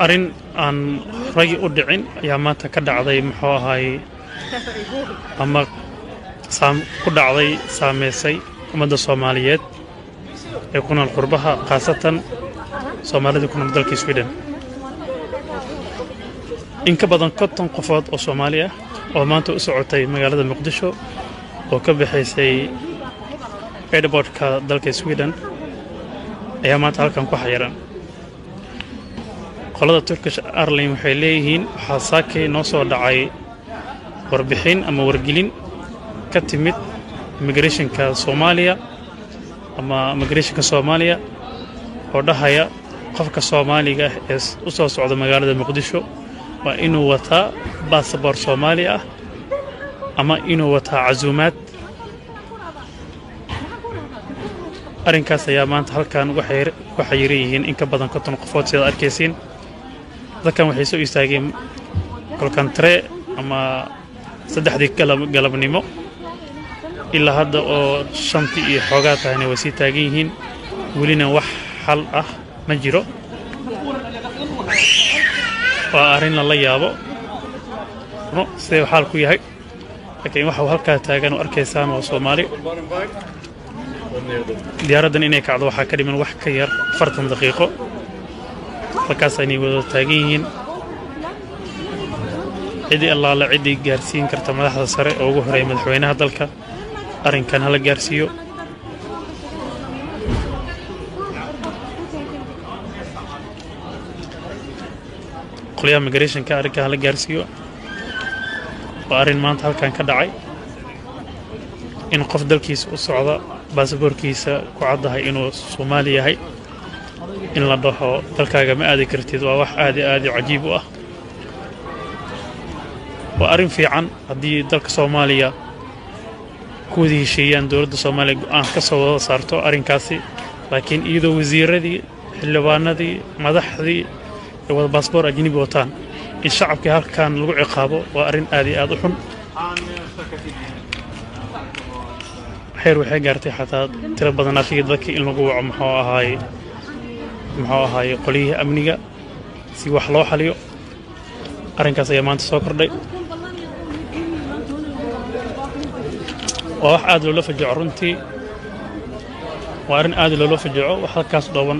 Arrin aan ragi u dhicin ayaa maanta ka dhacday, muxuu ahaay, ama ku dhacday, saameysay ummadda Soomaaliyeed ee ku nool qurbaha, khaasatan Soomaalida ku nool dalka Sweden. In ka badan 50 qofood oo Soomaali ah oo maanta u socotay magaalada Muqdisho oo ka baxaysay airportka dalka Sweden ayaa maanta halkan ku xayiran. Qolada Turkish Airline waxay leeyihiin waxaa saakay noo soo dhacay warbixin ama wargelin ka timid immigrationka Soomaaliya ama immigrationka Soomaaliya oo dhahaya qofka Soomaaliga ah ee u soo socda magaalada Muqdisho waa inuu wataa basaboor Soomaali ah ama inuu wataa casuumaad. Arrinkaas ayaa maanta halkan ugu xayiran yihiin in ka badan 50 qofood. Sidaad arkaysiin, dadkan waxay soo istaageen klockan tre ama 3dii galabnimo. Ilaa hadda oo 5tii iyo xoogaa tahayna way sii taagan yihiin, welina wax xal ah ma jiro. Waa arrin lala yaabo sidee xaal ku yahay, laakiin waxa halkaa taagan oo arkaysaan waa Soomaali. Diyaaraddan inay kacdo waxaa ka dhiman wax ka yar 40 daqiiqo. Halkaas aynay wada taagan yihiin. Ciddii allaale ciddii gaarsiin karta madaxda sare oo ugu horeeya madaxweynaha dalka, arrinkan hala gaarsiiyo. Qolyaha migrationka arrinkan hala gaarsiiyo. Waa arrin maanta halkan ka dhacay in qof dalkiisa u socda, baasaboorkiisa ku caddahay inuu Soomaali yahay, in la dhaho dalkaaga ma aadi kartid. Waa wax aad iyo aad cajiib u ah. Waa arrin fiican haddii dalka Soomaaliya ku wada heshiiyaan, dowladda Soomaaliya go'aan ka soo wada saarto arrinkaasi. Laakiin iyadoo wasiiradii, xildhibaanadii, madaxdii ay wada baasboor ajnabi wataan, in shacabkii halkan lagu ciqaabo waa arrin aad iyo aad u xun. Xeer waxay gaartay xataa tiro badan arkii dadkii in lagu waco, muxuu ahaay, qolyihii amniga si wax loo xaliyo. Arrinkaas ayaa maanta soo kordhay. Waa wax aad loola fajaco runtii, waa arrin aad loola fajaco. Wax halkaas dhooban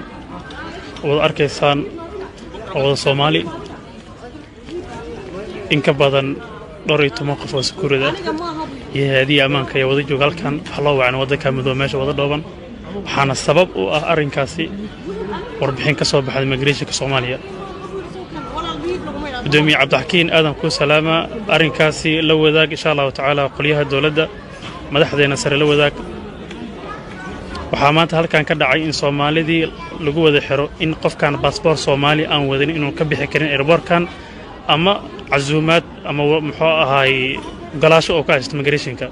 wada arkaysaan oo wada Soomaali, in ka badan dhowr iyo toban qof oo sakuurada ah iyo hay-adihii ammaanka ayaa wada jooga halkan. Wax loo wacan waddanka midoobe meesha wada dhooban, waxaana sabab u ah arrinkaasi warbixin ka soo baxday migrationka Soomaaliya. Gudoomiye Cabdixakiin aadan kuu salaama. Arrinkaasi la wadaag, insha Allahu tacaala, qolyaha dowladda, madaxdeena sare la wadaag. Waxaa maanta halkan ka dhacay in Soomaalidii lagu wada xiro in qofkan baasboor Soomaali aan wadin inuu ka bixi karin airportkan ama casuumaad ama, muxuu ahaay, golaasho oo ka haysto migrationka.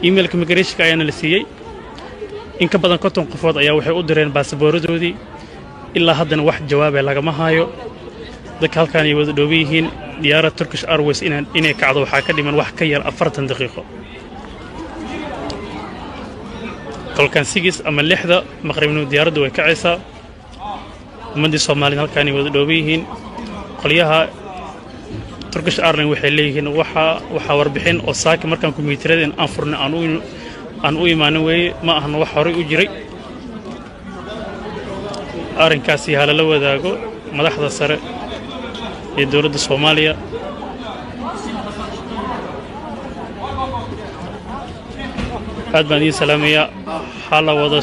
Emailka migrationka ayaana la siiyey. In ka badan 50 qofood ayaa waxay u direen baasabooradoodii, ilaa haddana wax jawaabee lagama haayo. Dadka halkaan ay wada dhooban yihiin. Diyaarad Turkish Airways inay kacdo waxaa ka dhiman wax ka yar 40 daqiiqo. Klockan 6 ama 6da maqribnimo diyaaraddu way kacaysaa. Ummaddii Soomaaliyed halkaan ay wada dhooban yihiin. Qolyaha Turkish Airline waxay leeyihiin waxaa warbixin oo saaka markaan kombiyuutarada aan furnay aan u imaanin weeye, ma ahna wax horay u jiray. Arrinkaasi halala wadaago madaxda sare ee dowladda Soomaaliya. Aad baan idiin salaamayaa. Hala wada.